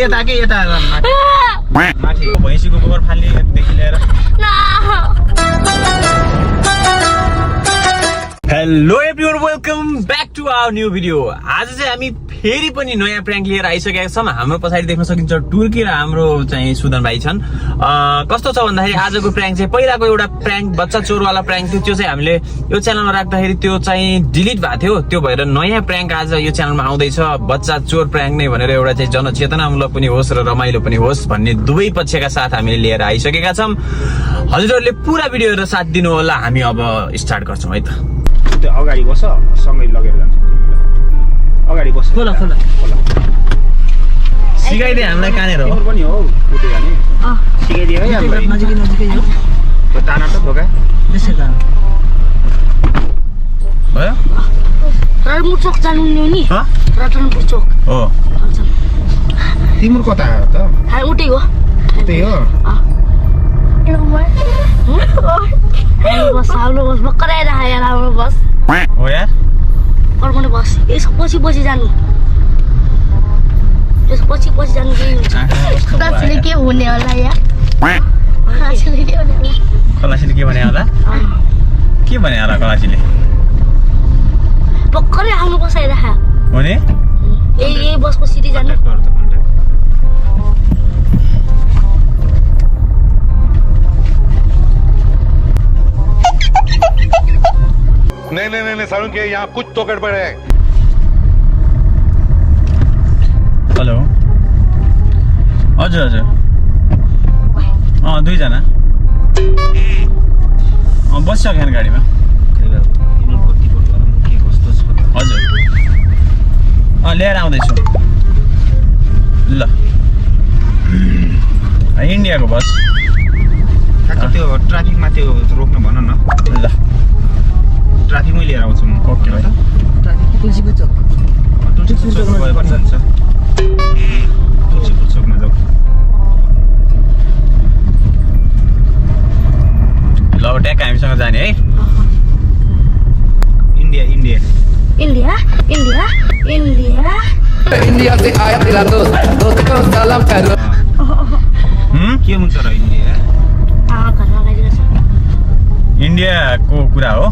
यता के यता माथि भैँसीको गोबर फाल्नेदेखि लिएर hello everyone welcome back to our new video. आज चाहिँ हामी फेरि पनि नयाँ प्र्याङ्क लिएर आइसकेका छौँ। हाम्रो पछाडि देख्न सकिन्छ टुर्की र हाम्रो चाहिँ सुदन भाइ छन्। कस्तो छ भन्दाखेरि आजको प्र्याङ्क चाहिँ पहिलाको एउटा प्र्याङ्क बच्चा चोरवाला प्र्याङ्क थियो, त्यो चाहिँ हामीले यो च्यानलमा राख्दाखेरि त्यो चाहिँ डिलिट भएको थियो। त्यो भएर नयाँ प्र्याङ्क आज यो च्यानलमा आउँदैछ, बच्चा चोर प्र्याङ्क नै भनेर एउटा चाहिँ जनचेतनामूलक पनि होस् र रमाइलो पनि होस् भन्ने दुवै पक्षका साथ हामीले लिएर आइसकेका छौँ। हजुरहरूले पुरा भिडियो हेरेर साथ दिनु होला। हामी अब स्टार्ट गर्छौँ है त। त्यो अगाडि बस, सँगै लगेर जान्छौँ। अगाडि बस, खोला खोला खोला सिकाइदे हामीलाई कहाँनिर हो पनि हो कुटे जाने सिकाइदियो है हामीलाई। नजिकै नजिकै हो त्यो ताना त भोगा त्यसै त भयो। राजमुर चोक जानु नि ह राजमुर चोक हो। तिम्रो कता हो त? हाय उठै हो त्यही हो। बस हाम्रो बस भर्खर आइरहेको यार, हाम्रो बस हो यार। अर्को बस यसको पछि पछि जानु, यसको पछि पछि जानु केही हुन्छ। खलासीले के हुने होला यार, खलासीले के हुने होला, खलासीले के भने होला, के भने होला खलासीले? भर्खरै आफ्नो बस आइरहेको हो नि। यही बसको सिटी जानु। नहीं सारुण के यहाँ कुछ तो गड़बड़ है। हेलो हजुर हजुर दुईजना बसिसक्यो नि गाडीमा। हजुर ल्याएर आउँदैछु ल। इन्डियाको बस त्यो ट्राफिकमा त्यो रोक्न भन न। ल ट्राफिकमै लिएर आउँछु म। ओके भाइ। तुलसीपुर चोक, तुलसीपुर चोकमा गयो भने जान्छ। तुलसीपुर चोकमा जाऊ। ल अब ट्याक हामीसँग जाने है। India India India India India India से आया तेरा दोस्त दोस्त को सलाम करो। के हुन्छ र इन्डिया? घरमा गइरहेको छ। इन्डियाको कुरा हो।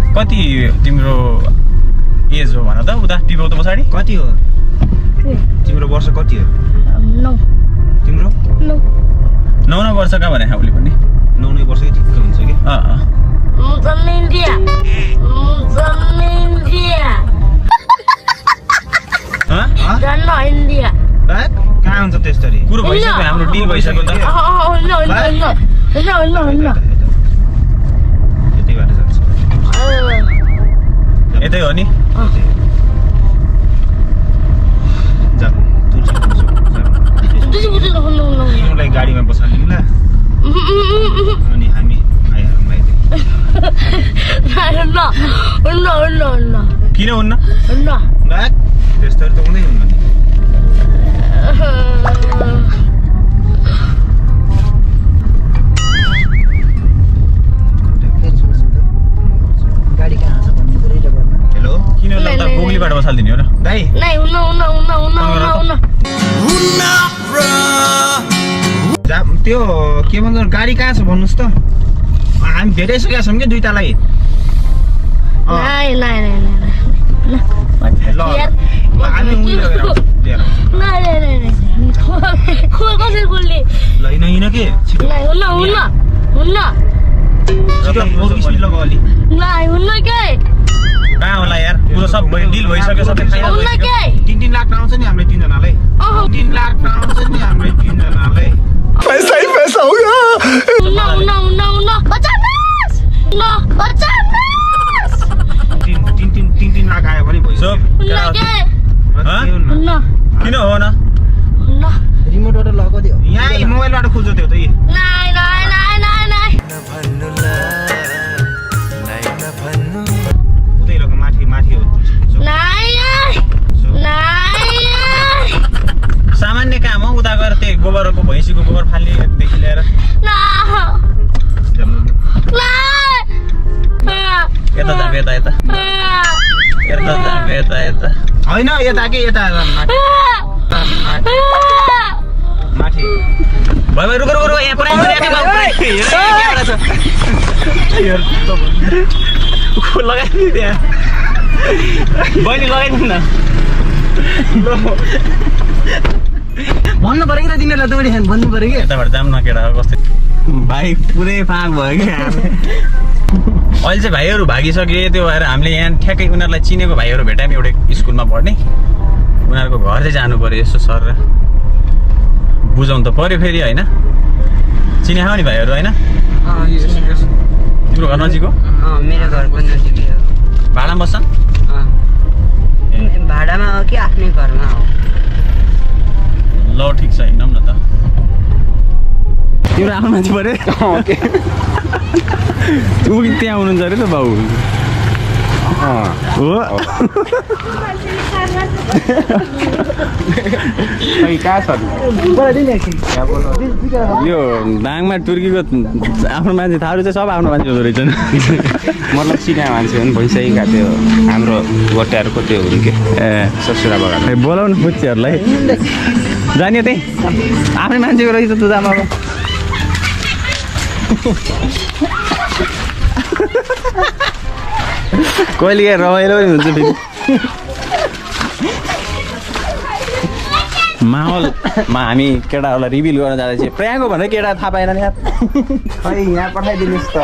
कति तिम्रो एज हो भन त? उता टिपाउ त पछाडि कति हो तिम्रो वर्ष? कति हो नौ तिम्रो? नौ 9 वर्षका भने उसले पनि 9 वर्षै ठिक्क हुन्छ कि। मुझे इंडिया मुझे इंडिया जान्न इंडिया कहाँ हुन्छ त्यस्तरी? कुरो भइसक्यो, हाम्रो डिल भइसक्यो त। यतै बाटो जान्छ। यतै हो नि। जा तुलसीपुर चोक तिमीलाई गाडीमा बसाल्नु ल, अनि हामी आइहालौँ भाइले। किन हुन्न? त्यस्तरी त हुँदै हुन्न नि। हेलो किन लाग्दा गोगलीबाट बसालिदिने हो र दाइ? त्यो के भन्छ गाडी कहाँ छ भन्नुहोस् त? हामी भेटाइसकेका छौँ कि दुईटालाई। ल हामी उनी लगेर आउँछौँ, लिएर आउँछौँ। ल हिँड के छिटो छिटो स्पिड लगाऊ अलि। कहाँ होला यार? कुरो सब डिल भइसक्यो, सबै फाइनल भइसक्यो। 3 लाख आउँछ नि हामीलाई तीनजनालाई। 3 लाख आउँछ नि हामीलाई तीनजनालाई। पैसा ही पैसा होगा। 3 लाख आयो भने भइसक्यो। किन हो न? रिमोटबाट लगाइदियो। यहाँ मोबाइलबाट खोल्छ त्यो त। उतै लग माथि माथि हो। सामान्य काम हो। उता गएर त्यही गोबरको भैँसीको गोबर फाल्नेदेखि लिएर यता जाम यता यता यता जाम यता यता होइन यता के यता भाइ रुको रुको यहाँ पुरै लगाइदिनु त्यहाँ बहिनी लगाइदिनु न भन्नु पर्यो कि त तिमीहरूलाई दौडी खान भन्नु पर्यो कि यताबाट जाम न केटा कस्तो भाइ पुरै फाँक भयो क्या अहिले चाहिँ भाइहरू भागिसके त्यो भएर हामीले यहाँ ठ्याक्कै उनीहरूलाई चिनेको भाइहरू भेटायौँ एउटै स्कुलमा पढ्ने उनीहरूको घर चाहिँ जानु पर्यो यसो सर र बुझाउनु त पर्यो फेरि होइन चिने खाऊ नि भाइहरू होइन तिम्रो घर नजिक हो मेरो घरको नजिकै हो भाडामा बस्छन् भाडामा हो कि आफ्नै घरमा हो ल ठिक छ हिँडौँ न त तिम्रो आफ्नो मान्छे पऱ्यो ऊ त्यहाँ हुनुहुन्छ अरे त बाउ हो कहाँ छ यो दाङमा टुर्कीको आफ्नो मान्छे थारू चाहिँ सब आफ्नो मान्छे हुँदो रहेछन् मतलब चिना मान्छे हो नि भइसकेका त्यो हाम्रो गोटाहरूको त्यो हुन् के ससुरा बगान बोलाउनु बुच्चीहरूलाई जाने त्यही आफ्नै मान्छेको रहेछ त जामा अब कहिले काहीँ रमाइलो पनि हुन्छ फेरि माहौलमा हामी केटाहरूलाई रिभिल गर्न जाँदैछ प्र्याङ्क हो भनेर केटा थाहा पाएन नि यार खै यहाँ पठाइदिनुहोस् त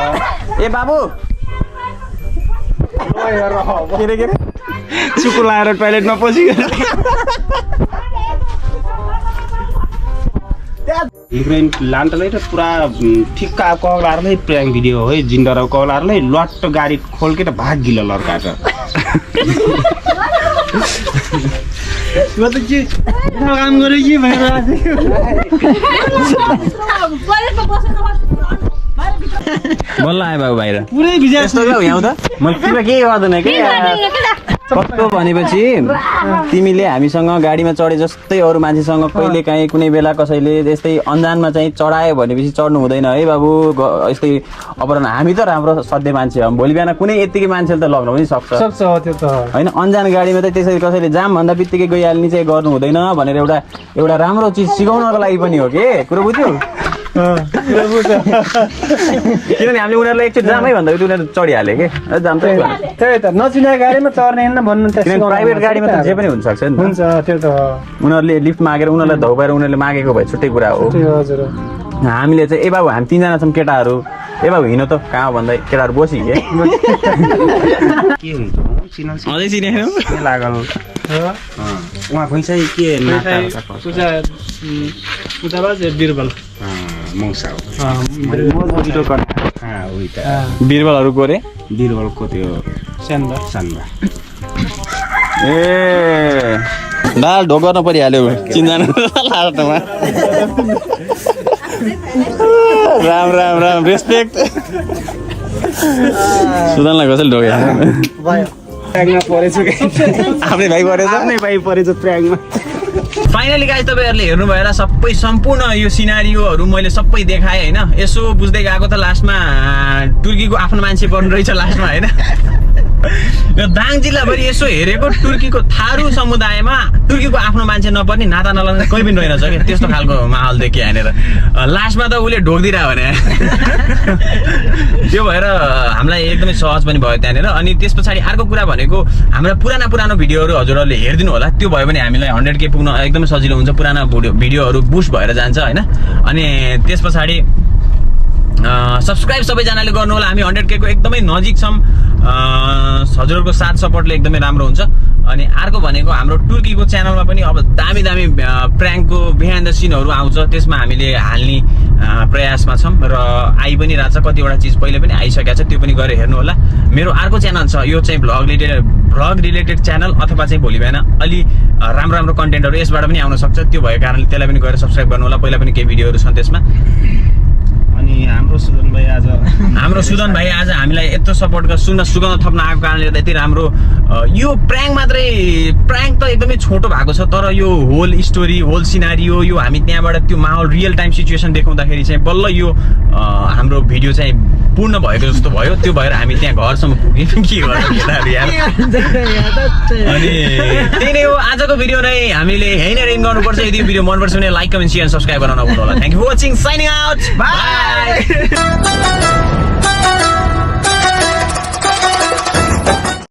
ए बाबु के रे चुकु लाएर टोइलेटमा पसिगयो हिरोइन लान्टलै त पुरा ठिक्क कगलाहरूलाई प्र्याङ्क भिडियो है जिन्डर कगलाहरूलाई लट्ट गाडी खोल्के त भाग गिलो लड्का त काम गरेँ कि बल्ल आयो बाबु बाहिर पुरै भिजा यस्तो क्या यहाँ त म तिमीलाई केही गर्दैन कि कस्तो भनेपछि तिमीले हामीसँग गाडीमा चढे जस्तै अरू मान्छेसँग कहिले काहीँ कुनै बेला कसैले यस्तै अन्जानमा चाहिँ चढायो भनेपछि चढ्नु हुँदैन है बाबु यस्तै अपराह्न हामी त राम्रो सधैँ मान्छे हो भोलि बिहान कुनै यत्तिकै मान्छेले त लग्न पनि सक्छ त्यो त होइन अन्जान गाडीमा त त्यसरी कसैले जाम भन्दा बित्तिकै गइहाल्ने चाहिँ गर्नु हुँदैन भनेर एउटा राम्रो चिज सिकाउनको लागि पनि हो कि कुरो बुझ्यो किनभने हामीले उनीहरूलाई एकचोटि जामै भन्दा उनीहरू चढिहाल्यो कि जाम त त्यही त नचिनेको गाडीमा चढ्ने भन्नु प्राइभेट गाडीमा त जे पनि हुनसक्छ नि हुन्छ त्यो त उनीहरूले लिफ्ट मागेर उनीहरूलाई धौपाएर उनीहरूले मागेको भए छुट्टै कुरा हो हजुर हामीले चाहिँ ए बाबु हामी 3 जना छौँ केटाहरू ए बाबु हिँड त कहाँ भन्दा केटाहरू बसी के हुन्छ अझै चिनेन के लागल उहाँ भइसक्यो के बिरबल मौसा हो बिरबलहरू गोरे बिरबलको त्यो सानबा ए दाल ढोक गर्न परिहाल्यो 3 जना लास्टमा राम रेस्पेक्ट सुदानलाई कसैले ढोक्यो प्र्याङ्कमा परेछ आफ्नै भाइ परेछ आफ्नै भाइ परेछ प्र्याङ्कमा फाइनली गाइस तपाईँहरूले हेर्नु भएर सबै सम्पूर्ण यो सिनारियोहरू मैले सबै देखाएँ होइन यसो बुझ्दै गएको त लास्टमा तुर्कीको आफ्नो मान्छे पर्नु रहेछ लास्टमा होइन यो दाङ जिल्लाभरि यसो हेरेको तुर्कीको थारू समुदायमा तुर्कीको आफ्नो मान्छे नपर्ने नाता नलाग्ने कोही पनि रहेनछ कि त्यस्तो खालको माहौल देखियो यहाँनिर लास्टमा त उसले ढोकिदिरह्यो भने त्यो भएर हामीलाई एकदमै सहज पनि भयो त्यहाँनिर अनि त्यस पछाडि अर्को कुरा भनेको हाम्रा पुरानो भिडियोहरू हजुरहरूले हेरिदिनु होला त्यो भयो भने हामीलाई 100K पुग्न एकदमै सजिलो हुन्छ पुरानो भिडियोहरू बुस्ट भएर जान्छ होइन अनि त्यस पछाडि सब्सक्राइब सबैजनाले गर्नु होला हामी 100K को एकदमै नजिक छौँ हजुरहरूको साथ सपोर्टले एकदमै राम्रो हुन्छ अनि अर्को भनेको हाम्रो तुर्कीको च्यानलमा पनि अब दामी प्र्याङ्कको बिहाइन्ड द सिनहरू आउँछ त्यसमा हामीले हाल्ने प्रयासमा छौँ र आइ पनि रहेछ कतिवटा चिज पहिले पनि आइसकेको छ त्यो पनि गएर हेर्नु होला मेरो अर्को च्यानल छ यो चाहिँ भ्लग रिलेटेड च्यानल अथवा चाहिँ भोलि बिहान अलि राम्रो कन्टेन्टहरू यसबाट पनि आउन सक्छ त्यो भएको कारणले त्यसलाई पनि गएर सब्सक्राइब गर्नु होला पहिला पनि केही भिडियोहरू छन् त्यसमा अनि हाम्रो सुदन भाइ आज हामीलाई यत्रो सपोर्ट सुगाउन थप्न आएको कारणले गर्दा यति राम्रो यो प्र्याङ्क मात्रै प्र्याङ्क त एकदमै छोटो भएको छ तर यो होल स्टोरी होल सिनारियो यो हामी त्यहाँबाट त्यो माहौल रियल टाइम सिचुएसन देखाउँदाखेरि चाहिँ बल्ल यो हाम्रो भिडियो चाहिँ पूर्ण भएको जस्तो भयो त्यो भएर हामी त्यहाँ घरसम्म पुग्यौँ के गर्छ केटाहरू यार अनि त्यही नै हो आजको भिडियो नै हामीले यहीँ नै रेन गर्नुपर्छ यदि भिडियो मनपर्छ भने like comment share and subscribe गर्न नभुल्नु होला thank you for watching signing out by